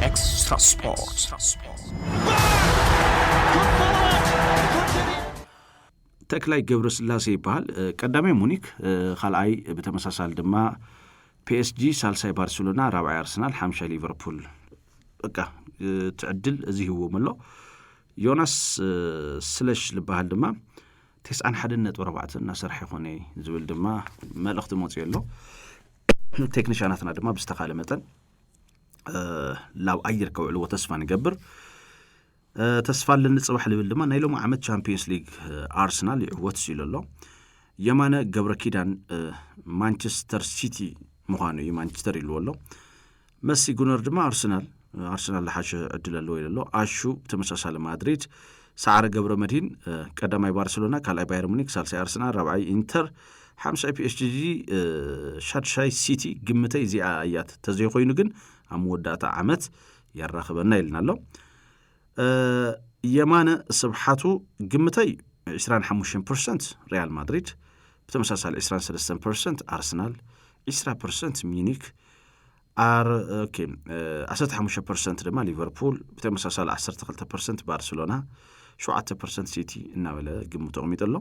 Extra Sport. ተክላይ ገብረስላሴ ይበሃል። ቀዳማይ ሙኒክ፣ ካልኣይ ብተመሳሳሊ ድማ ፒኤስጂ፣ ሳልሳይ ባርሴሎና፣ ራብዓይ ኣርሰናል፣ ሓምሻይ ሊቨርፑል። በቃ፣ እቲ ዕድል እዚ ሂዎም ኣሎ። ዮናስ ስለሽ ዝበሃል ድማ ተስዓን ሓደን ነጥቢ ኣርባዕተ እናሰርሐ ይኾነ ዝብል ድማ መልእኽቲ መፅኡ ኣሎ። ቴክኒሻናትና ድማ ብዝተኻለ መጠን ላብ ኣየር ከውዕልዎ ተስፋ ንገብር። ተስፋ ኣለኒ ፅባሕ ልብል ድማ ናይ ሎሚ ዓመት ቻምፒየንስ ሊግ ኣርሰናል ይዕወት ሲሉ ኣሎ። የማነ ገብረ ኪዳን ማንቸስተር ሲቲ ምዃኑ እዩ፣ ማንቸስተር ኢልዎ ኣሎ። መሲ ጉነር ድማ ኣርሰናል፣ ኣርሰናል ዝሓሸ ዕድል ኣለዎ ኢሉ ኣሎ። ኣሹ ብተመሳሳሊ ማድሪድ፣ ሰዓረ ገብረ መድሂን ቀዳማይ ባርሴሎና፣ ካልኣይ ባየር ሙኒክ፣ ሳልሳይ ኣርሰናል፣ ራብዓይ ኢንተር፣ ሓምሳይ ፒኤስጂ፣ ሻድሻይ ሲቲ። ግምተይ እዚኣ እያት ተዘይኮይኑ ግን ኣብ መወዳእታ ዓመት የራኽበና ኢልና ኣሎ። የማነ ስብሓቱ፣ ግምተይ ዕስራን ሓሙሽተን ፐርሰንት ሪያል ማድሪድ፣ ብተመሳሳሊ ዕስራን ሰለስተን ፐርሰንት ኣርሰናል፣ ዕስራ ፐርሰንት ሚኒክ፣ ኣር ኦኬ፣ ዓሰርተ ሓሙሽተ ፐርሰንት ድማ ሊቨርፑል፣ ብተመሳሳሊ ዓሰርተ ክልተ ፐርሰንት ባርሴሎና፣ ሸውዓተ ፐርሰንት ሲቲ እናበለ ግምቱ ኣቕሚጡ ኣሎ።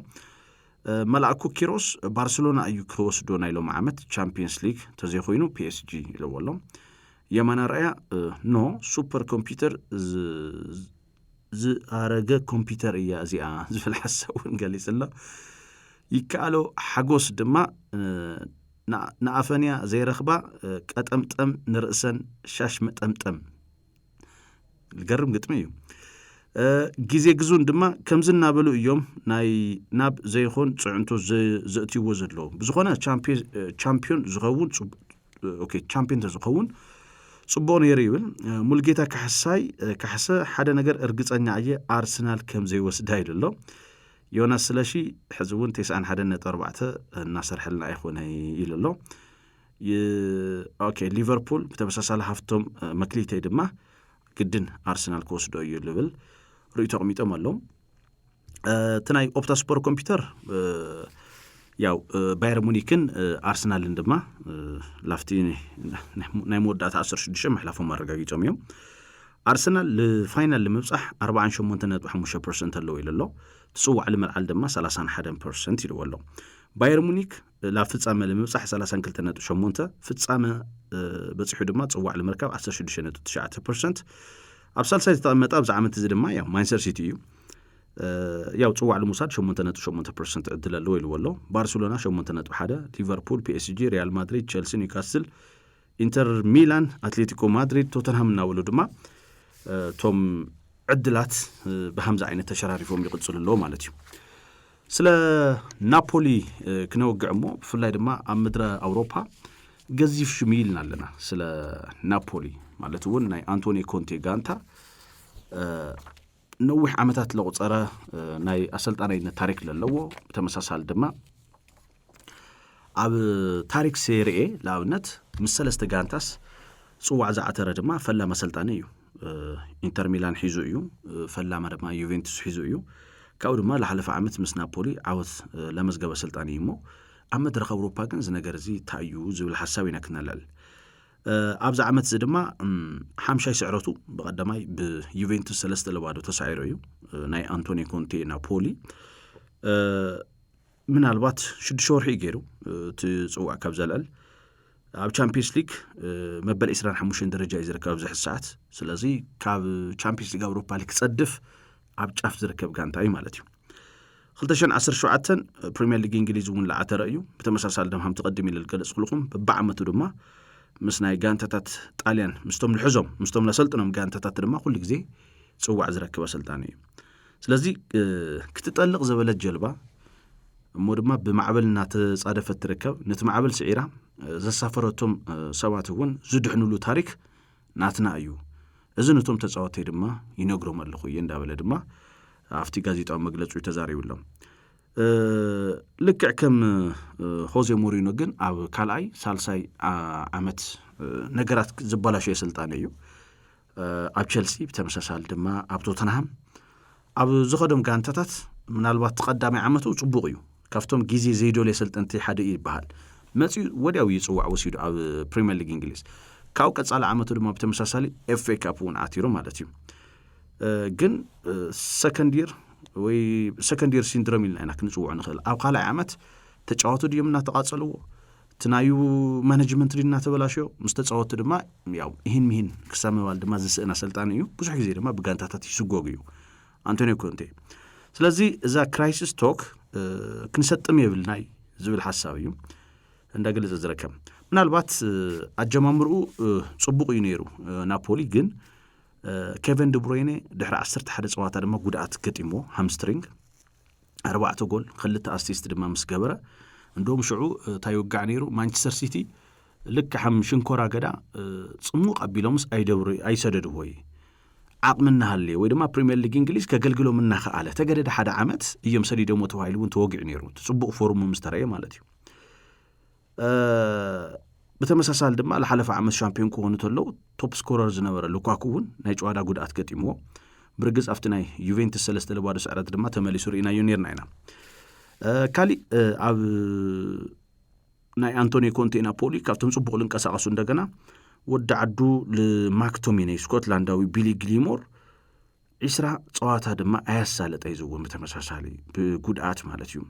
መላእኩ ኪሮስ፣ ባርሴሎና እዩ ክወስዶ ናይ ሎም ዓመት ቻምፒየንስ ሊግ ተዘይኮይኑ ፒኤስጂ ኢለዎ ኣሎ። የማነ ራያ፣ ኖ፣ ሱፐር ኮምፒውተር ዝኣረገ ኮምፒውተር እያ እዚኣ ዝብል ሓሳብ እውን ገሊጽ ኣሎ። ይከኣሎ ሓጎስ ድማ ንኣፈንያ ዘይረኽባ ቀጠምጠም ንርእሰን ሻሽ መጠምጠም። ዝገርም ግጥሚ እዩ። ግዜ ግዙን ድማ ከምዚ እናበሉ እዮም ናይ ናብ ዘይኾን ፅዕንቶ ዘእትይዎ ዘለዉ። ብዝኾነ ቻምፒዮን ዝኸውን ቻምፒዮን ተዝኸውን ጽቡቕ ነይሩ ይብል። ሙልጌታ ካሕሳይ ካሕሰ፣ ሓደ ነገር እርግጸኛ እየ፣ ኣርሰናል ከም ዘይወስዳ ኢሉ ኣሎ። ዮናስ ስለሺ፣ ሕዚ እውን ተስዓን ሓደን ነጥቢ ኣርባዕተ እናሰርሐልና ኣይኮነ ኢሉ ኣሎ። ኦኬ፣ ሊቨርፑል ብተመሳሳሊ ሃፍቶም መክሊተይ ድማ ግድን ኣርሰናል ክወስዶ እዩ ልብል ርእይቶ ኣቕሚጦም ኣለዉ። እቲ ናይ ኦፕታ ሱፐር ኮምፒውተር ያው ባየር ሙኒክን ኣርሰናልን ድማ ላፍቲ ናይ መወዳእታ ዓሰርተ ሽዱሽተ ምሕላፎም ኣረጋጊጾም እዮም። ኣርሰናል ንፋይናል ንምብጻሕ ኣርባዓን ሸሞንተ ነጥቢ ሓሙሽተ ፐርሰንት ኣለዎ ኢሉ ኣሎ። ትጽዋዕ ንምልዓል ድማ ሰላሳን ሓደን ፐርሰንት ኢልዎ ኣሎ። ባየር ሙኒክ ላብ ፍጻመ ንምብጻሕ ሰላሳን ክልተ ነጥቢ ሸሞንተ፣ ፍጻመ በጺሑ ድማ ጽዋዕ ንምርካብ ዓሰርተ ሽዱሽተ ነጥቢ ትሽዓተ ፐርሰንት። ኣብ ሳልሳይ ዝተቐመጠ ኣብዚ ዓመት እዚ ድማ ያው ማንቸስተር ሲቲ እዩ። ያው ጽዋዕ ንምውሳድ ሸሞንተ ነጥቢ ሸሞንተ ፐርሰንት ዕድል ኣለዎ ኢልዎ ኣሎ። ባርሴሎና ሸሞንተ ነጥቢ ሓደ፣ ሊቨርፑል፣ ፒኤስጂ፣ ሪያል ማድሪድ፣ ቸልሲ፣ ኒውካስል፣ ኢንተር ሚላን፣ ኣትሌቲኮ ማድሪድ፣ ቶተንሃም እናበሉ ድማ እቶም ዕድላት ብሃምዚ ዓይነት ተሸራሪፎም ይቕጽሉ ኣለዉ ማለት እዩ። ስለ ናፖሊ ክነወግዕ እሞ ብፍላይ ድማ ኣብ ምድረ ኣውሮፓ ገዚፍ ሽሙ ኢልና ኣለና። ስለ ናፖሊ ማለት እውን ናይ ኣንቶኒ ኮንቴ ጋንታ ነዊሕ ዓመታት ለቑጸረ ናይ ኣሰልጣናይነት ታሪክ ለለዎ፣ ብተመሳሳሊ ድማ ኣብ ታሪክ ሴሪኤ ንኣብነት ምስ ሰለስተ ጋንታስ ጽዋዕ ዝዓተረ ድማ ፈላሚ ኣሰልጣኒ እዩ። ኢንተር ሚላን ሒዙ እዩ፣ ፈላማ ድማ ዩቬንቱስ ሒዙ እዩ። ካብኡ ድማ ዝሓለፈ ዓመት ምስ ናፖሊ ዓወት ለመዝገበ ኣሰልጣኒ እዩ እሞ ኣብ መድረኽ ኣውሮፓ ግን እዚ ነገር እዚ እንታይ እዩ ዝብል ሓሳብ ኢና ክነልዕል። ኣብዚ ዓመት እዚ ድማ ሓምሻይ ስዕረቱ ብቐዳማይ ብዩቬንቱስ ሰለስተ ለባዶ ተሳዒሩ እዩ። ናይ ኣንቶኒ ኮንቴ ናፖሊ ምናልባት ሽዱሽተ ወርሒ እዩ ገይሩ እቲ ጽዋዕ ካብ ዘልዕል። ኣብ ቻምፒየንስ ሊግ መበል ዕስራን ሓሙሽተን ደረጃ እዩ ዝርከብ ኣብዚ ሕዚ ሰዓት። ስለዚ ካብ ቻምፒየንስ ሊግ ኣውሮፓ ሊግ ክጸድፍ ኣብ ጫፍ ዝርከብ ጋንታ እዩ ማለት እዩ። ክልተ ሽሕን ዓሰርተ ሸውዓተን ፕሪምየር ሊግ እንግሊዝ እውን ዝዓተረ እዩ። ብተመሳሳሊ ድማ ከምቲ ቀድም ኢለ ዝገለጽኩልኩም በብዓመቱ ድማ ምስ ናይ ጋንታታት ጣልያን ምስቶም ልሕዞም ምስቶም ለሰልጥኖም ጋንታታት ድማ ኩሉ ግዜ ጽዋዕ ዝረክብ ኣሰልጣኒ እዩ። ስለዚ ክትጠልቕ ዘበለት ጀልባ እሞ ድማ ብማዕበል እናተጻደፈት ትርከብ፣ ነቲ ማዕበል ስዒራ ዘሳፈረቶም ሰባት እውን ዝድሕኑሉ ታሪክ ናትና እዩ። እዚ ነቶም ተጻወተይ ድማ ይነግሮም ኣለኹ እየ እንዳበለ ድማ ኣብቲ ጋዜጣዊ መግለጺ ተዛሪቡ ኣሎ። ልክዕ ከም ሆዜ ሞሪኖ ግን ኣብ ካልኣይ ሳልሳይ ዓመት ነገራት ዝበላሸየ ስልጣን እዩ። ኣብ ቸልሲ ብተመሳሳሊ ድማ ኣብ ቶተንሃም ኣብ ዝኸዶም ጋንታታት ምናልባት ቀዳማይ ዓመቱ ጽቡቕ እዩ። ካብቶም ግዜ ዘይደልዮ ሰልጠንቲ ሓደ እዩ ይበሃል። መጺኡ ወዲያው እዩ ጽዋዕ ወሲዱ ኣብ ፕሪምየር ሊግ እንግሊዝ። ካብኡ ቀጻሊ ዓመቱ ድማ ብተመሳሳሊ ኤፍ ኤ ካፕ እውን ዓቲሩ ማለት እዩ። ግን ሰከንድ ይር ወይ ሰከንድ ይር ሲንድሮም ኢልና ኢና ክንጽውዖ ንኽእል። ኣብ ካልኣይ ዓመት ተጫወቱ ድዮም እናተቓጸልዎ፣ እቲ ናዩ ማኔጅመንት ድዩ እናተበላሸዮ፣ ምስ ተጻወቱ ድማ ያው ይህን ምሂን ክሳብ ምባል ድማ ዝስእን ኣሰልጣኒ እዩ። ብዙሕ ግዜ ድማ ብጋንታታት ይስጎግ እዩ ኣንቶኒዮ ኮንቴ። ስለዚ እዛ ክራይሲስ ቶክ ክንሰጥም የብልናይ ዝብል ሓሳብ እዩ እንዳገለጸ ዝርከብ። ምናልባት ኣጀማምርኡ ጽቡቕ እዩ ነይሩ ናፖሊ፣ ግን ኬቨን ድብሮይነ ድሕሪ ዓሰርተ ሓደ ጸዋታ ድማ ጉድኣት ገጢምዎ፣ ሃምስትሪንግ። ኣርባዕተ ጎል፣ ክልተ ኣሲስት ድማ ምስ ገበረ፣ እንደውም ሽዑ እንታይ ይወጋዕ ነይሩ? ማንቸስተር ሲቲ ልክሓም ሽንኮራ ገዳ ጽሙቕ ኣቢሎምስ ኣይደብሩ ኣይሰደድዎ እዩ። ዓቕሚ እናሃለየ ወይ ድማ ፕሪምየር ሊግ እንግሊዝ ከገልግሎም እናኸኣለ፣ ተገደደ ሓደ ዓመት እዮም ሰዲዶሞ ተባሂሉ እውን ተወጊዑ ነይሩ፣ እቲ ጽቡቕ ፎርሙ ምስ ተረየ ማለት እዩ። ብተመሳሳሊ ድማ ዝሓለፈ ዓመት ሻምፒዮን ክኾኑ ተለዉ ቶፕ ስኮረር ዝነበረ ሉካኩ እውን ናይ ጨዋዳ ጉድኣት ገጢምዎ፣ ብርግጽ ኣብቲ ናይ ዩቬንቱስ ሰለስተ ለባዶ ስዕረት ድማ ተመሊሱ ርኢናዮ ነርና ኢና። ካሊእ ኣብ ናይ ኣንቶኒ ኮንቴ ናፖሊ ካብቶም ጽቡቕ ልንቀሳቐሱ እንደገና ወዲ ዓዱ ልማክቶሚነይ ስኮትላንዳዊ ቢሊ ግሊሞር ዒስራ ጸዋታ ድማ ኣያሳለጠ እዩ ዝውን ብተመሳሳሊ ብጉድኣት ማለት እዩ።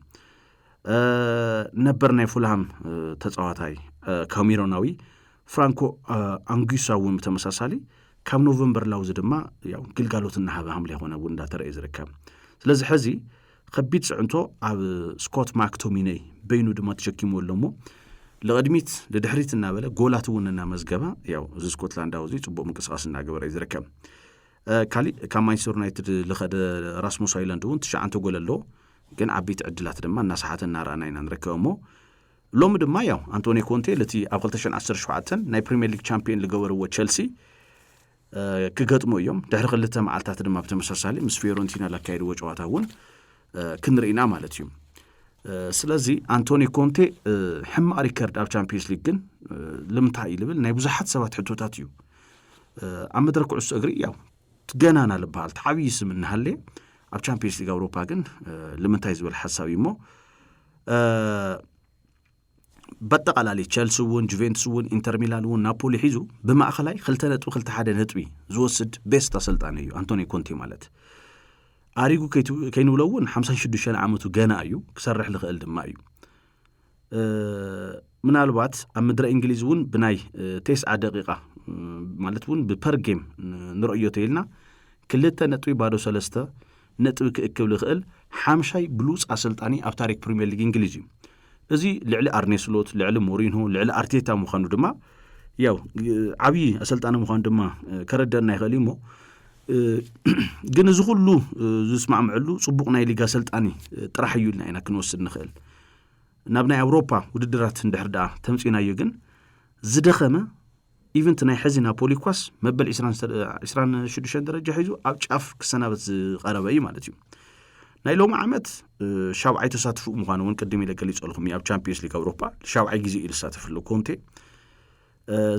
ነበር ናይ ፉልሃም ተጻዋታይ ካሜሮናዊ ፍራንኮ ኣንጉሳ እውን ብተመሳሳሊ ካብ ኖቨምበር ላውዚ ድማ ያው ግልጋሎት እናሃበ ሃምለ ይኾነ እውን እንዳተረእየ ዝርከብ። ስለዚ ሕዚ ከቢድ ጽዕንቶ ኣብ ስኮት ማክቶሚነይ በይኑ ድማ ተሸኪሙ ኣሎ እሞ ልቕድሚት ልድሕሪት እናበለ ጎላት እውን እናመዝገባ ያው እዚ ስኮትላንዳዊ እዚ ጽቡቕ ምንቅስቃስ እናገበረ እዩ ዝርከብ። ካሊእ ካብ ማንቸስተር ዩናይትድ ልኸደ ራስሙስ ሃይላንድ እውን ትሽዓንተ ጎል ኣለዎ። ግን ዓበይቲ ዕድላት ድማ እናሰሓተ እናረኣና ኢና ንርከብ እሞ ሎሚ ድማ ያው ኣንቶኒ ኮንቴ ለቲ ኣብ ክልተ ሽሕን ዓሰርተ ሸውዓተን ናይ ፕሪምየር ሊግ ቻምፒዮን ዝገበርዎ ቸልሲ ክገጥሙ እዮም። ድሕሪ ክልተ መዓልታት ድማ ብተመሳሳሊ ምስ ፊዮረንቲና ላካየድዎ ጨዋታ እውን ክንርኢና ማለት እዩ። ስለዚ ኣንቶኒ ኮንቴ ሕማቕ ሪከርድ ኣብ ቻምፒዮንስ ሊግ ግን ልምንታይ እዩ ልብል ናይ ብዙሓት ሰባት ሕቶታት እዩ። ኣብ መድረክ ኩዕሶ እግሪ ያው ትገናና ልበሃል ተዓብዪ ስም እናሃለየ ኣብ ቻምፒዮንስ ሊግ ኣውሮፓ ግን ልምንታይ ዝብል ሓሳብ እዩ እሞ በጠቓላሊ ቸልሲ እውን ጁቬንቱስ እውን ኢንተር ሚላን እውን ናፖሊ ሒዙ ብማእኸላይ ክልተ ነጥቢ ክልተ ሓደ ነጥቢ ዝወስድ ቤስት ኣሰልጣኒ እዩ ኣንቶኒ ኮንቴ ማለት። ኣሪጉ ከይንብሎ እውን ሓምሳን ሽዱሽተን ዓመቱ ገና እዩ፣ ክሰርሕ ዝኽእል ድማ እዩ። ምናልባት ኣብ ምድረ እንግሊዝ እውን ብናይ ቴስዓ ደቂቃ ማለት እውን ብፐር ጌም ንረእዮ ተይልና ክልተ ነጥቢ ባዶ ሰለስተ ነጥቢ ክእክብ ዝኽእል ሓምሻይ ብሉፅ ኣሰልጣኒ ኣብ ታሪክ ፕሪምየር ሊግ እንግሊዝ እዩ። እዚ ልዕሊ ኣርኔ ስሎት፣ ልዕሊ ሞሪንሆ፣ ልዕሊ ኣርቴታ ምዃኑ ድማ ያው ዓብዪ ኣሰልጣኒ ምዃኑ ድማ ከረደና ይኽእል እዩ እሞ ግን እዚ ኩሉ ዝስማዕምዐሉ ፅቡቕ ናይ ሊግ ኣሰልጣኒ ጥራሕ እዩ ኢልና ኢና ክንወስድ ንኽእል። ናብ ናይ ኣውሮፓ ውድድራት እንድሕር ደኣ ተምፂናዮ ግን ዝደኸመ ኢቨንት ናይ ሕዚ ናፖሊ ኳስ መበል ዕስራን ሽዱሽተን ደረጃ ሒዙ ኣብ ጫፍ ክሰናበት ዝቐረበ እዩ ማለት እዩ። ናይ ሎሚ ዓመት ሻብዓይ ተሳትፉ ምዃኑ እውን ቅድም ኢለ ገሊጸልኩም እዩ። ኣብ ቻምፒዮንስ ሊግ ኣውሮፓ ሻብዓይ ግዜ እዩ ዝሳተፍ ኣሎ ኮንቴ።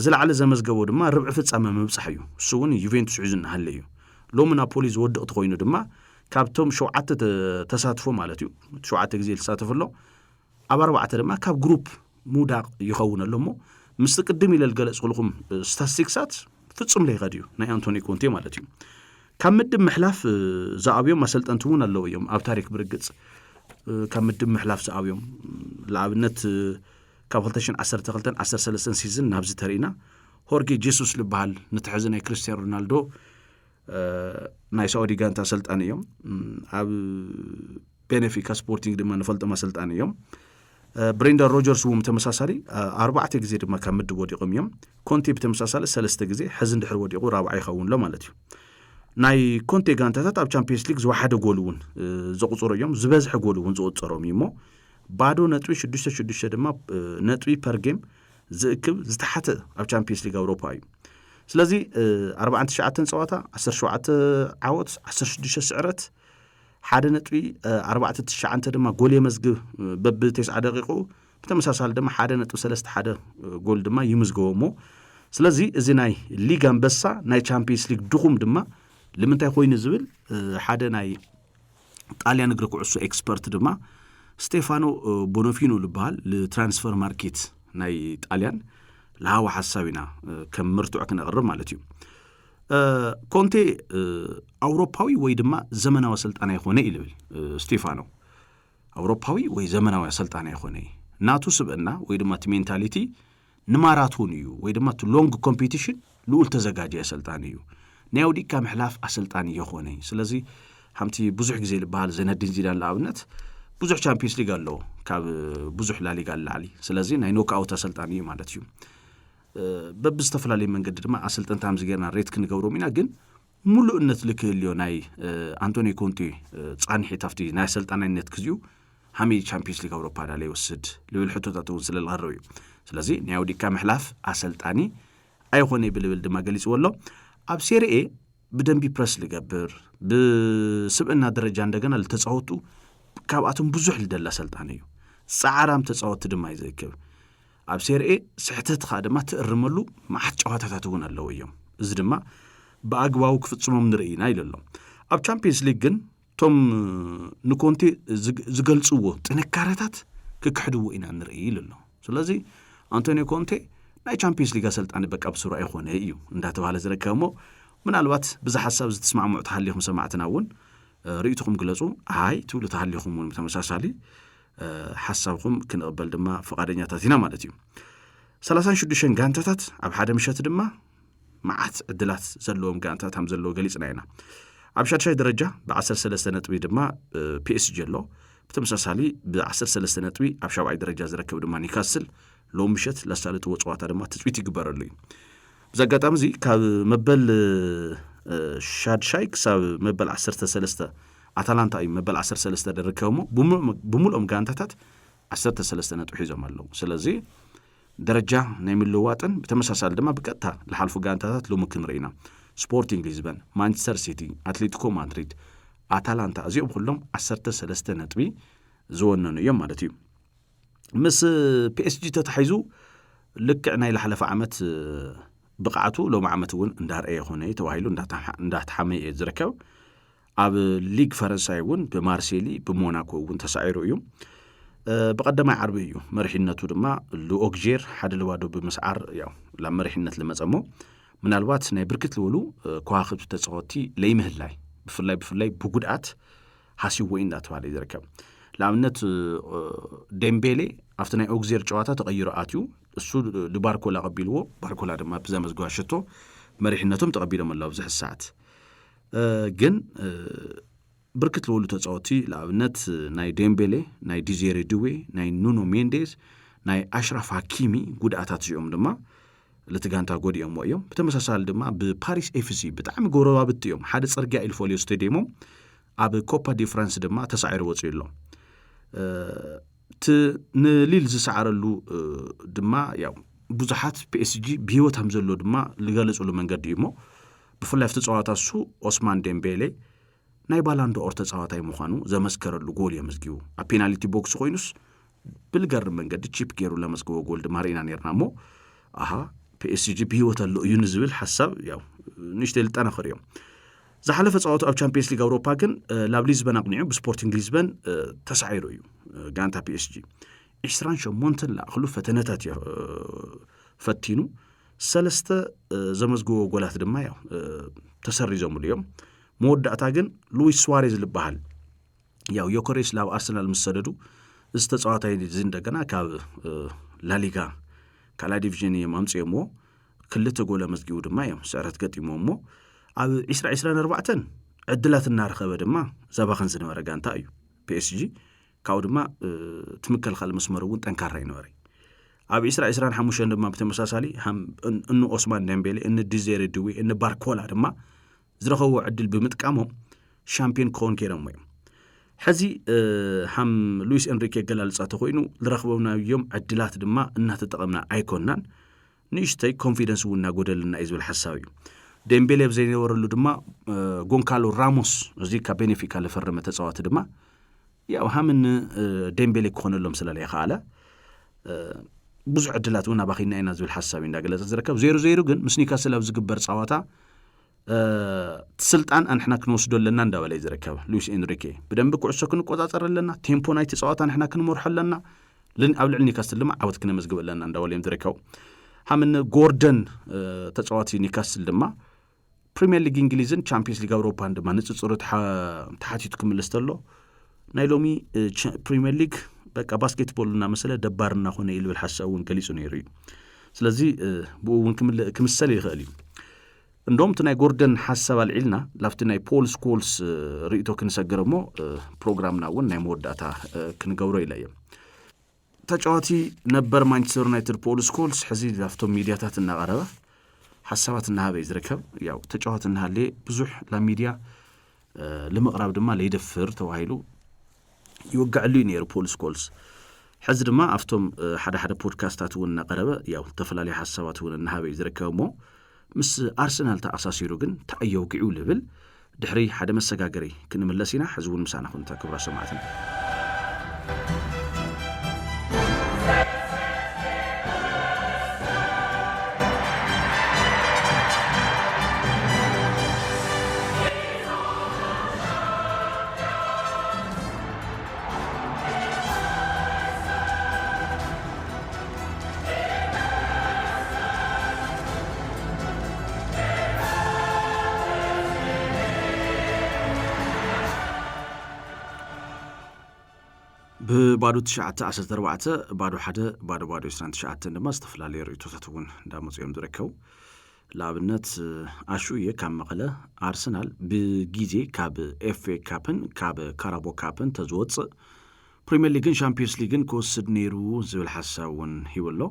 ዝለዓለ ዘመዝገቦ ድማ ርብዒ ፍጻመ ምብጻሕ እዩ። እሱ እውን ዩቬንቱስ ሒዙ እናሃለ እዩ። ሎሚ ናፖሊ ዝወድቕ ተኾይኑ ድማ ካብቶም ሸውዓተ ተሳትፎ ማለት እዩ ሸውዓተ ግዜ ዝሳተፍ ኣሎ ኣብ ኣርባዕተ ድማ ካብ ግሩፕ ምውዳቕ ይኸውን ኣሎ እሞ ምስቲ ቅድም ኢለ ዝገለጽኩልኩም ስታስቲክሳት ፍጹም ለይኸድ እዩ ናይ ኣንቶኒ ኮንቴ ማለት እዩ። ካብ ምድብ ምሕላፍ ዝኣብዮም ኣሰልጠንቲ እውን ኣለዉ እዮም ኣብ ታሪክ ብርግጽ ካብ ምድብ ምሕላፍ ዝኣብዮም ንኣብነት ካብ ክልተ ሽሕን ዓሰርተ ክልተን ዓሰርተ ሰለስተን ሲዝን ናብዚ ተሪእና ሆርጌ ጄሱስ ዝበሃል ንትሕዚ ናይ ክርስቲያን ሮናልዶ ናይ ሳዑዲ ጋንታ ኣሰልጣኒ እዮም ኣብ ቤኔፊካ ስፖርቲንግ ድማ ንፈልጦም ኣሰልጣኒ እዮም። ብሬንዳን ሮጀርስ እውን ተመሳሳሊ ኣርባዕተ ግዜ ድማ ካብ ምድብ ወዲቖም እዮም። ኮንቴ ብተመሳሳሊ ሰለስተ ግዜ ሕዚ እንድሕር ወዲቑ ራብዓ ይኸውን ኣሎ ማለት እዩ። ናይ ኮንቴ ጋንታታት ኣብ ቻምፒየንስ ሊግ ዝወሓደ ጎል እውን ዘቑፅሩ እዮም ዝበዝሐ ጎል እውን ዝቑፀሮም እዩ እሞ ባዶ ነጥቢ ሽዱሽተ ሽዱሽተ ድማ ነጥቢ ፐር ጌም ዝእክብ ዝተሓተ ኣብ ቻምፒየንስ ሊግ ኣውሮፓ እዩ። ስለዚ ኣርባዓን ትሽዓተን ፀዋታ ዓሰርተ ሸውዓተ ዓወት ዓሰርተ ሽዱሽተ ስዕረት ሓደ ነጥቢ ኣርባዕተ ትሽዓንተ ድማ ጎል የመዝግብ በብ ተስዓ ደቂቁ ብተመሳሳሊ ድማ ሓደ ነጥቢ ሰለስተ ሓደ ጎል ድማ ይምዝገቦ እሞ ስለዚ እዚ ናይ ሊግ ኣንበሳ ናይ ቻምፒየንስ ሊግ ድኹም ድማ ልምንታይ ኮይኑ ዝብል ሓደ ናይ ጣልያን እግሪ ኩዕሶ ኤክስፐርት ድማ ስቴፋኖ ቦኖፊኖ ዝበሃል ንትራንስፈር ማርኬት ናይ ጣልያን ለሃወ ሓሳብ ኢና ከም ምርትዖ ክነቕርብ ማለት እዩ። ኮንቴ ኣውሮፓዊ ወይ ድማ ዘመናዊ ኣሰልጣኒ ኣይኮነ እዩ ልብል ስቴፋኖ። ኣውሮፓዊ ወይ ዘመናዊ ኣሰልጣኒ ኣይኮነ እዩ። ናቱ ስብእና ወይ ድማ እቲ ሜንታሊቲ ንማራቶን እዩ ወይ ድማ እቲ ሎንግ ኮምፒቲሽን ልኡል ተዘጋጀ ኣሰልጣኒ እዩ። ናይ ወዲቅካ ምሕላፍ ኣሰልጣኒ የኾነ እዩ። ስለዚ ሓምቲ ብዙሕ ግዜ ዝበሃል ዘነዲን ዚዳን ንኣብነት ብዙሕ ቻምፒየንስ ሊግ ኣለዎ ካብ ብዙሕ ላሊጋ ንላዕሊ። ስለዚ ናይ ኖክኣውት ኣሰልጣኒ እዩ ማለት እዩ። በብዝተፈላለየ መንገዲ ድማ ኣሰልጠንቲ ከምዚ ጌርና ሬት ክንገብሮም ኢና። ግን ሙሉእነት ልክህልዮ ናይ ኣንቶኒ ኮንቴ ፃንሒት ኣብቲ ናይ ኣሰልጣናይነት ግዚኡ ሃመይ ቻምፒየንስ ሊግ ኣውሮፓ ዳለ ይወስድ ልብል ሕቶታት እውን ስለ ዝቐርብ እዩ። ስለዚ ናይ ወዲቅካ ምሕላፍ ኣሰልጣኒ ኣይኾነ ብልብል ድማ ገሊፅዎ ኣሎ። ኣብ ሴሪኤ ብደንቢ ፕረስ ልገብር ብስብእና ደረጃ እንደገና ልተፃወቱ ካብኣቶም ብዙሕ ልደላ ኣሰልጣኒ እዩ። ፃዕራም ተፃወቲ ድማ እዩ ዝእክብ። ኣብ ሴሪኤ ስሕተት ከዓ ድማ ትእርመሉ መዓት ጨዋታታት እውን ኣለዉ እዮም። እዚ ድማ ብኣግባቡ ክፍፅሞም ንርኢ ኢና ኢሉ ኣሎ። ኣብ ቻምፒየንስ ሊግ ግን እቶም ንኮንቴ ዝገልፅዎ ጥንካረታት ክክሕድዎ ኢና ንርኢ ኢሉ ኣሎ። ስለዚ ኣንቶኒዮ ኮንቴ ናይ ቻምፒየንስ ሊግ ኣሰልጣኒ በቃ ብስሩ ኣይኮነ እዩ እንዳተባሃለ ዝርከብ እሞ ምናልባት ብዚ ሓሳብ ዝተስማዕምዑ ተሃሊኹም ሰማዕትና እውን ርእይትኹም ግለፁ። ኣይ ትብሉ ተሃሊኹም እውን ብተመሳሳሊ ሓሳብኹም ክንቕበል ድማ ፍቓደኛታት ኢና ማለት እዩ። ሰላሳን ሽዱሽተን ጋንታታት ኣብ ሓደ ምሸት ድማ መዓት ዕድላት ዘለዎም ጋንታታት ከም ዘለዎ ገሊፅና ኢና። ኣብ ሻድሻይ ደረጃ ብ13 ነጥቢ ድማ ፒኤስጂ ኣሎ። ብተመሳሳሊ ብ13 ነጥቢ ኣብ ሻብዓይ ደረጃ ዝረከብ ድማ ኒካስል ሎም ምሸት ለሳልጥዎ ፀዋታ ድማ ትፅቢት ይግበረሉ እዩ። ብዚ ኣጋጣሚ እዚ ካብ መበል ሻድሻይ ክሳብ መበል 13 ኣታላንታ እዩ መበል 13 ዝርከብሞ ብምልኦም ጋንታታት 13 ነጥቢ ሒዞም ኣለዉ። ስለዚ ደረጃ ናይ ምልዋጥን ብተመሳሳሊ ድማ ብቀጥታ ዝሓልፉ ጋንታታት ሎሚ ክንርኢ ኢና። ስፖርቲንግ ሊዝበን፣ ማንቸስተር ሲቲ፣ ኣትሌቲኮ ማድሪድ፣ ኣታላንታ እዚኦም ኩሎም 13 ነጥቢ ዝወነኑ እዮም ማለት እዩ። ምስ ፒኤስጂ ተታሒዙ ልክዕ ናይ ዝሓለፈ ዓመት ብቕዓቱ ሎሚ ዓመት እውን እንዳርኣየ ይኾነ ተባሂሉ እንዳተሓመየ እዩ ዝርከብ። ኣብ ሊግ ፈረንሳይ እውን ብማርሴሊ ብሞናኮ እውን ተሳዒሩ እዩ። ብቐዳማይ ዓርቢ እዩ መሪሕነቱ ድማ ልኦግዜር ሓደ ለባዶ ብምስዓር ያው ላብ መሪሕነት ልመፀ እሞ ምናልባት ናይ ብርክት ዝበሉ ከዋክብቲ ተፃወቲ ለይምህላይ ብፍላይ ብፍላይ ብጉድኣት ሃሲዎ እዩ እንዳተባሃለ እዩ ዝርከብ። ንኣብነት ዴምቤሌ ኣብቲ ናይ ኦግዜር ጨዋታ ተቐይሩ ኣትዩ እሱ ልባርኮላ ቀቢልዎ ባርኮላ ድማ ብዘመዝገባ ሸቶ መሪሕነቶም ተቐቢሎም ኣለዉ ኣብዚ ሕዚ ሰዓት። ግን ብርክት ዝበሉ ተፃወቲ ንኣብነት ናይ ዴምቤሌ ናይ ዲዜሬ ድዌ ናይ ኑኖ ሜንዴዝ ናይ ኣሽራፍ ሃኪሚ ጉድኣታት እዚኦም ድማ ልቲ ጋንታ ጎዲኦምዎ እዮም። ብተመሳሳሊ ድማ ብፓሪስ ኤፍሲ ብጣዕሚ ጎረባብቲ እዮም። ሓደ ፅርግያ ኢልፎልዮ ስቴዲየሞም ኣብ ኮፓ ዲ ፍራንስ ድማ ተሳዒሩ ወፂኡ ኣሎ። እቲ ንሊል ዝሰዓረሉ ድማ ያው ብዙሓት ፒኤስጂ ብህይወት ከም ዘሎ ድማ ዝገለፅሉ መንገዲ እዩ እሞ ብፍላይ ኣብቲ ፀዋታ እሱ ኦስማን ዴምቤሌ ናይ ባላንዶኦር ተፃዋታይ ምዃኑ ዘመስከረሉ ጎል የመዝጊቡ። ኣብ ፔናልቲ ቦክስ ኮይኑስ ብልገርም መንገዲ ቺፕ ገይሩ ለመዝገቦ ጎል ድማ ርኢና ነርና እሞ ኣሃ ፒኤስጂ ብህይወት ኣሎ እዩ ንዝብል ሓሳብ ያው ንእሽተይ ልጠናኸር እዮም። ዝሓለፈ ፀዋቱ ኣብ ቻምፒየንስ ሊግ ኣውሮፓ ግን ላብ ሊዝበን ኣቕኒዑ ብስፖርቲንግ ሊዝበን ተሳዒሩ እዩ። ጋንታ ፒኤስጂ ዕስራን ሸሞንተን ላእኽሉ ፈተነታት እዩ ፈቲኑ ሰለስተ ዘመዝግቦ ጎላት ድማ ያው ተሰሪዞምሉ እዮም። መወዳእታ ግን ሉዊስ ስዋሬዝ ዝበሃል ያው ዮከሬስ ላብ ኣርሰናል ምስ ሰደዱ እዚ ተፃዋታይ እዚ እንደገና ካብ ላሊጋ ካልኣይ ዲቪዥን እዮም ኣምፅኦምዎ። ክልተ ጎል ኣመዝጊቡ ድማ እዮም ስዕረት ገጢሞምዎ። ኣብ 2024 ዕድላት እናረኸበ ድማ ዘባኽን ዝነበረ ጋንታ እዩ ፒኤስጂ። ካብኡ ድማ እቲ ምክልኻል መስመር እውን ጠንካራ ይነበረ። ኣብ 2025 ድማ ብተመሳሳሊ እኒ ኦስማን ደምቤሌ እኒ ዲዜሬ ድዌ እኒ ባርኮላ ድማ ዝረኸብዎ ዕድል ብምጥቃሞም ሻምፒዮን ክኾን ከይሮሞ እዮም። ሕዚ ሃም ሉዊስ ኤንሪኬ ኣገላልፃ ተኮይኑ ዝረኽበናዮም ዕድላት ድማ እናተጠቐምና ኣይኮንናን። ንእሽተይ ኮንፊደንስ እውን እናጎደልና እዩ ዝብል ሓሳብ እዩ። ደምቤሌ ኣብ ዘይነበረሉ ድማ ጎንካሎ ራሞስ እዚ ካብ ቤኔፊካ ዝፈረመ ተፃዋቲ ድማ ያው ሃምን ደምቤሌ ክኾነሎም ስለ ዘይከኣለ ብዙሕ ዕድላት እውን ኣባኺና ኢና ዝብል ሓሳብ እዩ እንዳገለፀ ዝርከብ። ዜሮ ዜሮ ግን ምስ ኒካስል ኣብ ዝግበር ፀዋታ እቲ ስልጣን ኣንሕና ክንወስዶ ኣለና እንዳበለ እዩ ዝርከብ ሉዊስ ኤንሪኬ። ብደንቢ ኩዕሶ ክንቆፃፀር ኣለና፣ ቴምፖ ናይቲ ፀዋታ ንሕና ክንመርሖ ኣለና፣ ኣብ ልዕሊ ኒካስል ድማ ዓወት ክነመዝግብ ኣለና እንዳበለ እዮም ዝርከቡ። ሃምነ ጎርደን ተፃዋቲ ኒካስል ድማ ፕሪምየር ሊግ እንግሊዝን ቻምፒየንስ ሊግ ኣውሮፓን ድማ ንፅፅሩ ተሓቲቱ ክምልስ ተሎ፣ ናይ ሎሚ ፕሪምየር ሊግ በቃ ባስኬትቦል እናመሰለ ደባር እናኾነ እዩ ልብል ሓሳብ እውን ገሊፁ ነይሩ እዩ። ስለዚ ብኡ እውን ክምሰል ይኽእል እዩ። እንደም እቲ ናይ ጎርደን ሓሳብ ኣልዒልና ላብቲ ናይ ፖል ስኮልስ ርእቶ ክንሰግር እሞ ፕሮግራምና እውን ናይ መወዳእታ ክንገብሮ ኢለ እየ። ተጫዋቲ ነበር ማንቸስተር ዩናይትድ ፖል ስኮልስ ሕዚ ላብቶም ሚድያታት እናቐረበ ሓሳባት እናሃበ እዩ ዝርከብ። ያው ተጫዋቲ እናሃለየ ብዙሕ ላብ ሚድያ ንምቕራብ ድማ ለይደፍር ተባሂሉ ይወግዐሉ እዩ ነይሩ ፖል ስኮልስ። ሕዚ ድማ ኣብቶም ሓደ ሓደ ፖድካስታት እውን እናቐረበ ያው ዝተፈላለዩ ሓሳባት እውን እናሃበ እዩ ዝርከብ እሞ ምስ ኣርሰናል ተኣሳሲሩ ግን እንታይ ኣየውግዑ ልብል ድሕሪ ሓደ መሰጋገሪ ክንምለስ ኢና። ሕዚ እውን ምሳና ኩንታ ክብራ ሰማዕትና። ብባዶ ትሽዓተ ዓሰርተ ኣርባዕተ፣ ባዶ ሓደ፣ ባዶ ባዶ ዕስራን ትሽዓተን ድማ ዝተፈላለዩ ርእቶታት እውን እንዳመፁ እዮም ዝርከቡ። ንኣብነት ኣሹ እየ ካብ መቐለ፣ ኣርሰናል ብጊዜ ካብ ኤፍኤ ካፕን ካብ ካራቦ ካፕን ተዝወፅእ ፕሪምየር ሊግን ሻምፒዮንስ ሊግን ክወስድ ነይሩ ዝብል ሓሳብ እውን ሂቡ ኣሎ።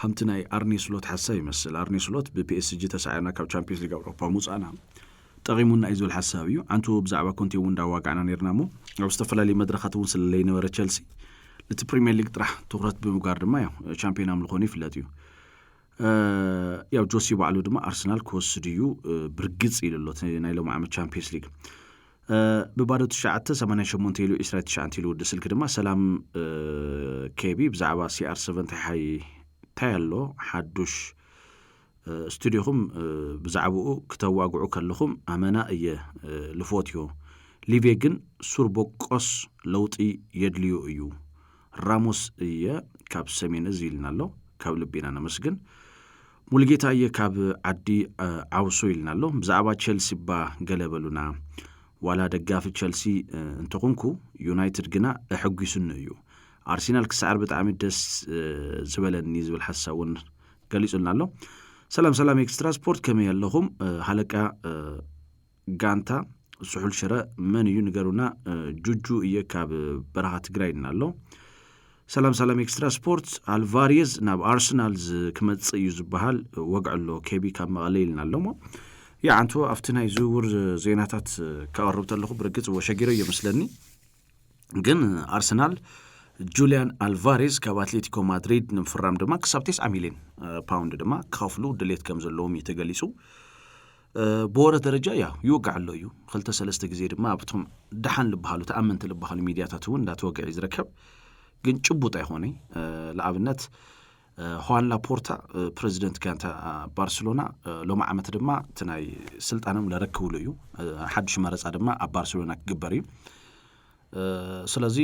ከምቲ ናይ ኣርኔ ስሎት ሓሳብ ይመስል። ኣርኔ ስሎት ብፒኤስጂ ተሳዒርና ካብ ቻምፒዮንስ ሊግ ኣውሮፓ ምውፃእና ጠቒሙና እዩ ዝብል ሓሳብ እዩ። ዓንቱ ብዛዕባ ኮንቴ እውን እንዳዋጋዕና ነይርና እሞ ኣብ ዝተፈላለዩ መድረኻት እውን ስለለይነበረ ቸልሲ ነቲ ፕሪምየር ሊግ ጥራሕ ትኹረት ብምግባር ድማ ያው ቻምፒዮን ኣምልኾኑ ይፍለጥ እዩ። ያው ጆሲ ባዕሉ ድማ ኣርሰናል ክወስድ እዩ ብርግፅ ኢሉ ኣሎ ናይ ሎም ዓመት ቻምፒዮንስ ሊግ። ብባዶ ትሽዓተ ሰማንያ ሸሞንተ ኢሉ ዕስራ ትሽዓተ ኢሉ ወዲ ስልክ ድማ ሰላም ኬቢ ብዛዕባ ሲኣር ሰቨን እንታይ ኣሎ ሓዱሽ ስቱዲዮኹም ብዛዕባኡ ክተዋግዑ ከለኹም ኣመና እየ ልፎትዮ። ሊቬ ግን ሱር ቦቆስ ለውጢ የድልዮ እዩ። ራሞስ እየ ካብ ሰሜን እዚ ኢልና ኣሎ። ካብ ልቢና ነመስግን። ሙሉጌታ እየ ካብ ዓዲ ዓውሶ ኢልና ኣሎ። ብዛዕባ ቸልሲ እባ ገለ በሉና። ዋላ ደጋፊ ቸልሲ እንተኾንኩ ዩናይትድ ግና ኣሐጒሱኒ እዩ። ኣርሴናል ክስዓር ብጣዕሚ ደስ ዝበለኒ ዝብል ሓሳብ እውን ገሊጹልና ኣሎ። ሰላም ሰላም ኤክስትራ ስፖርት ከመይ ኣለኹም? ሃለቃ ጋንታ ስሑል ሽረ መን እዩ ንገሩና። ጁጁ እየ ካብ በረኻ ትግራይ ኢልና ኣሎ። ሰላም ሰላም ኤክስትራ ስፖርት፣ ኣልቫሬዝ ናብ ኣርሰናል ክመጽእ እዩ ዝበሃል ወግዒ ኣሎ ኬቢ ካብ መቐለ ኢልና ኣሎ። እሞ ያዓንቱ ኣብቲ ናይ ዝውውር ዜናታት ከቕርብ ተለኹ ብርግጽ ወሸጊረ እዮ መስለኒ። ግን ኣርሰናል ጁልያን ኣልቫሬዝ ካብ ኣትሌቲኮ ማድሪድ ንምፍራም ድማ ክሳብ ተስዓ ሚልዮን ፓውንድ ድማ ክኸፍሉ ድሌት ከም ዘለዎም እዩ ተገሊጹ። ብወረ ደረጃ ያው ይወግዕ ኣሎ እዩ። ክልተ ሰለስተ ግዜ ድማ ኣብቶም ደሓን ልበሃሉ ተኣመንቲ ልበሃሉ ሚድያታት እውን እንዳተወግዐ እዩ ዝርከብ። ግን ጭቡጥ ኣይኾነ። ንኣብነት ሆዋን ላፖርታ ፕሬዚደንት ጋንታ ባርሴሎና ሎም ዓመት ድማ እቲ ናይ ስልጣኖም ለረክብሉ እዩ። ሓድሽ መረፃ ድማ ኣብ ባርሴሎና ክግበር እዩ። ስለዚ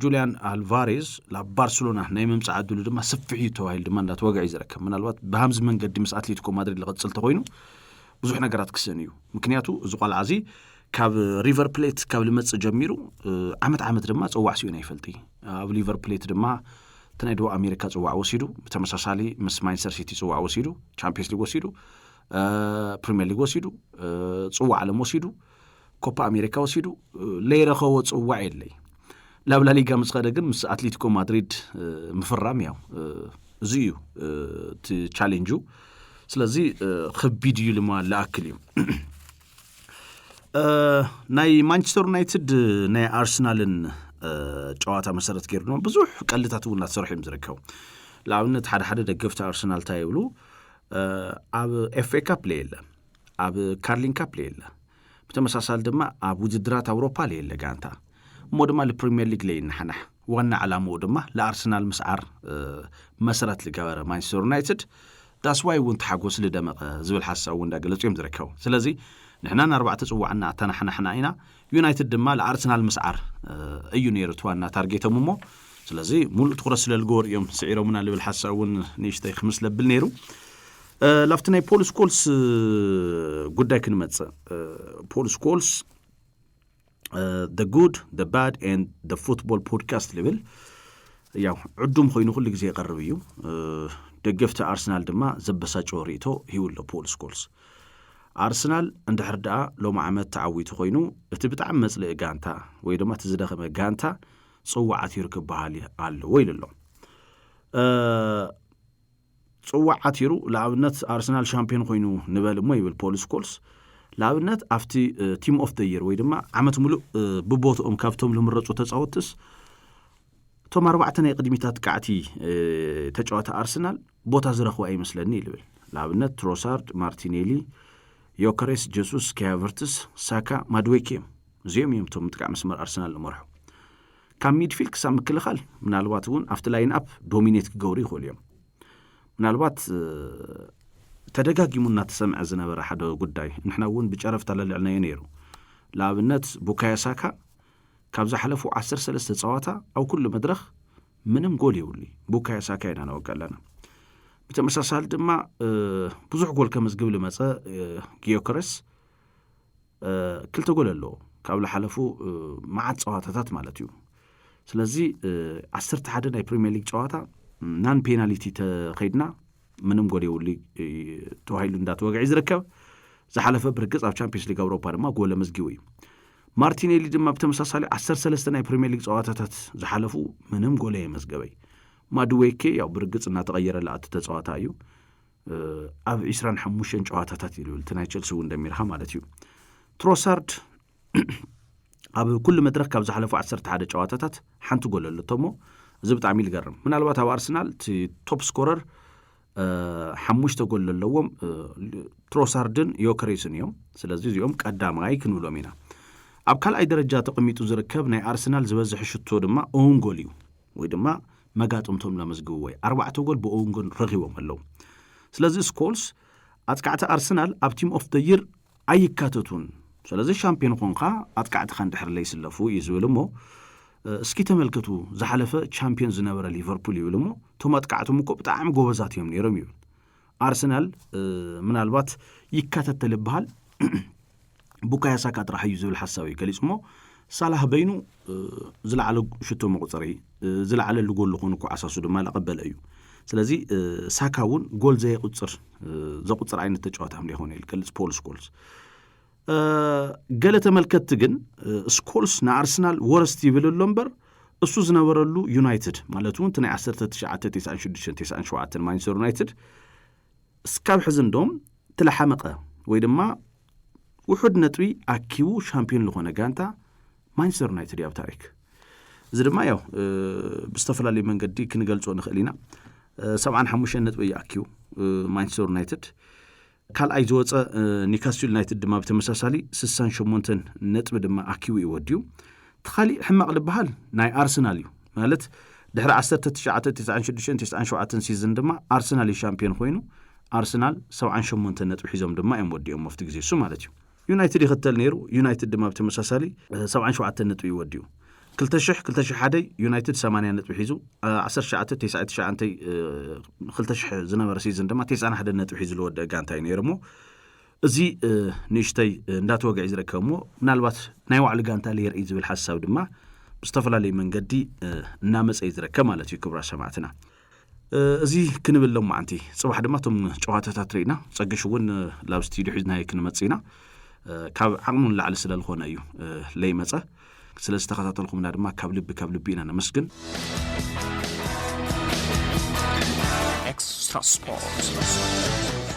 ጁልያን ኣልቫሬዝ ናብ ባርሴሎና ናይ ምምፃእ ዕድሉ ድማ ሰፊሕ እዩ ተባሂሉ ድማ እንዳተወግዐ እዩ ዝርከብ። ምናልባት ብሃምዚ መንገዲ ምስ ኣትሌቲኮ ማድሪድ ዝቐፅል ተኮይኑ ብዙሕ ነገራት ክስእን እዩ። ምክንያቱ እዚ ቆልዓ እዚ ካብ ሪቨር ፕሌት ካብ ልመፅእ ጀሚሩ ዓመት ዓመት ድማ ፅዋዕ ስኢኑ ኣይፈልጥ። ኣብ ሊቨር ፕሌት ድማ እቲ ናይ ደቡብ ኣሜሪካ ፅዋዕ ወሲዱ፣ ብተመሳሳሊ ምስ ማንቸስተር ሲቲ ፅዋዕ ወሲዱ፣ ቻምፒየንስ ሊግ ወሲዱ፣ ፕሪምየር ሊግ ወሲዱ፣ ፅዋዕ ዓለም ወሲዱ፣ ኮፓ ኣሜሪካ ወሲዱ ለይረኸቦ ፅዋዕ የለይ። ናብ ላሊጋ ምስ ኸደ ግን ምስ ኣትሌቲኮ ማድሪድ ምፍራም ያው እዚ እዩ እቲ ቻሌንጁ። ስለዚ ከቢድ እዩ ልማ ልኣክል እዩ። ናይ ማንቸስተር ዩናይትድ ናይ ኣርሰናልን ጨዋታ መሰረት ገይሩ ድማ ብዙሕ ቀልድታት እውን እናተሰርሑ እዮም ዝርከቡ። ንኣብነት ሓደ ሓደ ደገፍቲ ኣርሰናል እንታይ ይብሉ? ኣብ ኤፍኤ ካፕ ለየለ፣ ኣብ ካርሊን ካፕ ለየለ፣ ብተመሳሳሊ ድማ ኣብ ውድድራት ኣውሮፓ ለየለ ጋንታ እሞ ድማ ልፕሪምየር ሊግ ለይናሓናሕ ዋና ዓላምኡ ድማ ለኣርሰናል ምስዓር መሰረት ዝገበረ ማንቸስተር ዩናይትድ ዳስዋይ እውን ተሓጎስ ልደመቐ ዝብል ሓሳብ እውን እንዳገለጹ እዮም ዝርከቡ። ስለዚ ንሕና ንኣርባዕተ ጽዋዕና ኣተናሕናሕና ኢና፣ ዩናይትድ ድማ ለኣርሰናል ምስዓር እዩ ነይሩ እቲ ዋና ታርጌቶም እሞ ስለዚ ሙሉእ ትኹረት ስለ ዝገበሩ እዮም ስዒሮምና ልብል ሓሳብ እውን ንእሽተይ ክምስ ለብል ነይሩ። ላብቲ ናይ ፖል ስኮልስ ጉዳይ ክንመፅእ፣ ፖል ስኮልስ the good, the bad and the football podcast ልብል ያው ዕዱም ኮይኑ ኩሉ ግዜ ይቐርብ እዩ። ደገፍቲ ኣርሰናል ድማ ዘበሳጨወ ርእቶ ሂቡ ኣሎ ፖል ስኮልስ። ኣርሰናል እንድሕር ደኣ ሎሚ ዓመት ተዓዊቱ ኮይኑ፣ እቲ ብጣዕሚ መጽልኢ ጋንታ ወይ ድማ እቲ ዝደኸመ ጋንታ ጽዋዕ ኣቲሩ ክበሃል ኣለዎ ኢሉ ኣሎ። ጽዋዕ ኣቲሩ፣ ንኣብነት ኣርሰናል ሻምፒዮን ኮይኑ ንበል እሞ ይብል ፖል ስኮልስ። ንኣብነት ኣብቲ ቲም ኦፍ ደ ይር ወይ ድማ ዓመት ሙሉእ ብቦትኦም ካብቶም ዝምረፁ ተፃወትስ እቶም ኣርባዕተ ናይ ቅድሚታት ቃዕቲ ተጫዋቲ ኣርሰናል ቦታ ዝረኽቡ ኣይመስለኒ ይብል። ንኣብነት ትሮሳርድ፣ ማርቲኔሊ፣ ዮከሬስ፣ ጀሱስ፣ ካያቨርትስ፣ ሳካ፣ ማድዌኬ እዮም። እዚኦም እዮም እቶም ምጥቃዕ መስመር ኣርሰናል ዝመርሑ። ካብ ሚድፊልድ ክሳብ ምክልኻል ምናልባት እውን ኣብቲ ላይን ኣፕ ዶሚኔት ክገብሩ ይኽእሉ እዮም። ምናልባት ተደጋጊሙ እናተሰምዐ ዝነበረ ሓደ ጉዳይ፣ ንሕና እውን ብጨረፍታ ለልዕልናዮ ነይሩ። ንኣብነት ቡካዮ ሳካ ካብ ዝሓለፉ ዓሰርተ ሰለስተ ፀዋታ ኣብ ኩሉ መድረኽ ምንም ጎል የብሉ። ቡካዮ ሳካ ኢና ነወቂ ኣለና። ብተመሳሳሊ ድማ ብዙሕ ጎል ከመዝግብ ዝመፀ ጊዮከረስ ክልተ ጎል ኣለዎ ካብ ዝሓለፉ መዓት ፀዋታታት ማለት እዩ። ስለዚ ዓሰርተ ሓደ ናይ ፕሪሚየር ሊግ ጨዋታ ናን ፔናልቲ ተኸይድና ምንም ጎል የብሉ ተባሂሉ እንዳተወግዐ ዝርከብ። ዝሓለፈ ብርግፅ ኣብ ቻምፒየንስ ሊግ ኣውሮፓ ድማ ጎል ኣመዝጊቡ እዩ። ማርቲኔሊ ድማ ብተመሳሳሊ ዓሰርተ ሰለስተ ናይ ፕሪሚየር ሊግ ፀዋታታት ዝሓለፉ ምንም ጎል የመዝገበይ። ማድዌኬ ያው ብርግፅ እናተቐየረ ለኣቲ ተፀዋታ እዩ። ኣብ ዕስራን ሓሙሽተን ጨዋታታት እዩ ዝብል እቲ ናይ ቸልሲ እውን ደሚርካ ማለት እዩ። ትሮሳርድ ኣብ ኩሉ መድረኽ ካብ ዝሓለፉ ዓሰርተ ሓደ ጨዋታታት ሓንቲ ጎል ኣለቶ እሞ እዚ ብጣዕሚ ዝገርም። ምናልባት ኣብ ኣርሰናል እቲ ቶፕ ስኮረር ሓሙሽተ ጎል ዘለዎም ትሮሳርድን ዮከሬስን እዮም። ስለዚ እዚኦም ቀዳማይ ክንብሎም ኢና። ኣብ ካልኣይ ደረጃ ተቐሚጡ ዝርከብ ናይ ኣርሰናል ዝበዝሕ ሽቶ ድማ ኦውን ጎል እዩ፣ ወይ ድማ መጋጥምቶም ለመዝግብዎ እዩ። ኣርባዕተ ጎል ብኦውን ጎል ረኺቦም ኣለዉ። ስለዚ ስኮልስ ኣጥቃዕቲ ኣርሰናል ኣብ ቲም ኦፍ ደ ይር ኣይካተቱን። ስለዚ ሻምፒዮን ኾንካ ኣጥቃዕትኻ እንድሕር ለይስለፉ እዩ ዝብል እሞ እስኪ ተመልከቱ፣ ዝሓለፈ ቻምፒዮን ዝነበረ ሊቨርፑል ይብል እሞ እቶም ኣጥቃዕቶም እኮ ብጣዕሚ ጎበዛት እዮም ነይሮም ይብል። ኣርሰናል ምናልባት ይካተት ተልበሃል ቡካዮ ሳካ ጥራሕ እዩ ዝብል ሓሳብ እዩ ገሊጹ እሞ ሳላህ በይኑ ዝለዓለ ሽቶ መቁፀሪ ዝለዓለ ልጎል ዝኾኑ ኩዓሳሱ ድማ ለቐበለ እዩ። ስለዚ ሳካ እውን ጎል ዘየቁፅር ዘቁፅር ዓይነት ተጫዋታ ከም ዘይኮነ ይገልፅ ፖል ስኮልስ። ገለ ተመልከትቲ ግን ስኮልስ ንኣርሰናል ወረስት ይብል ኣሎ እምበር እሱ ዝነበረሉ ዩናይትድ ማለት እውን እቲ ናይ ዓሰርተ ትሽዓተ ተስዓን ሽዱሽተን ተስዓን ሸውዓተን ማንቸስተር ዩናይትድ እስካብ ሕዚ እንደውም ትለሓመቐ ወይ ድማ ውሑድ ነጥቢ ኣኪቡ ሻምፒዮን ዝኾነ ጋንታ ማንቸስተር ዩናይትድ እዩ ኣብ ታሪክ። እዚ ድማ ያው ብዝተፈላለዩ መንገዲ ክንገልጾ ንኽእል ኢና። ሰብዓን ሓሙሽተን ነጥቢ እዩ ኣኪቡ ማንቸስተር ዩናይትድ። ካልኣይ ዝወፀ ኒካስል ዩናይትድ ድማ ብተመሳሳሊ ስሳን ሸሞንተን ነጥቢ ድማ ኣኪቡ እዩ ወዲዩ። እቲ ካሊእ ሕማቕ ዝበሃል ናይ ኣርሰናል እዩ። ማለት ድሕሪ ዓሰርተ ትሽዓተ ተስዓን ሽዱሽተን ተስዓን ሸውዓተን ሲዝን ድማ ኣርሰናል እዩ ሻምፒዮን ኮይኑ ኣርሰናል ሰብዓን ሸሞንተን ነጥቢ ሒዞም ድማ እዮም ወዲኦም ኣብቲ ግዜ እሱ ማለት እዩ። ዩናይትድ ይኽተል ነይሩ። ዩናይትድ ድማ ብተመሳሳሊ ሰብዓን ሸውዓተን ነጥቢ እዩ ወዲኡ። ክልተ ሽሕ ክልተ ሽሕ ሓደ ዩናይትድ ሰማንያ ነጥቢ ሒዙ ዓሰርተ ትሽዓተ ተስዓን ትሽዓተን ክልተ ሽሕ ዝነበረ ሲዝን ድማ ተስዓን ሓደን ነጥቢ ሒዙ ዝወደአ ጋንታ እዩ ነይሩ እሞ እዚ ንእሽተይ እንዳተወግዐ እዩ ዝርከብ እሞ ምናልባት ናይ ባዕሉ ጋንታ ለየርኢ ዝብል ሓሳብ ድማ ብዝተፈላለዩ መንገዲ እናመፀ እዩ ዝርከብ ማለት እዩ። ክብራ ሰማዕትና እዚ ክንብል ሎማዓንቲ ፅባሕ ድማ እቶም ጨዋታታት ርኢና ፀግሽ እውን ላብ ስቱዲዮ ሒዝናዮ ክንመፅእ ኢና። ካብ ዓቕሙ ንላዕሊ ስለ ዝኾነ እዩ ለይመፀ። ስለ ዝተኸታተልኩምና ድማ ካብ ልቢ ካብ ልቢ ኢና ነመስግን። ኤክስትራ ስፖርት።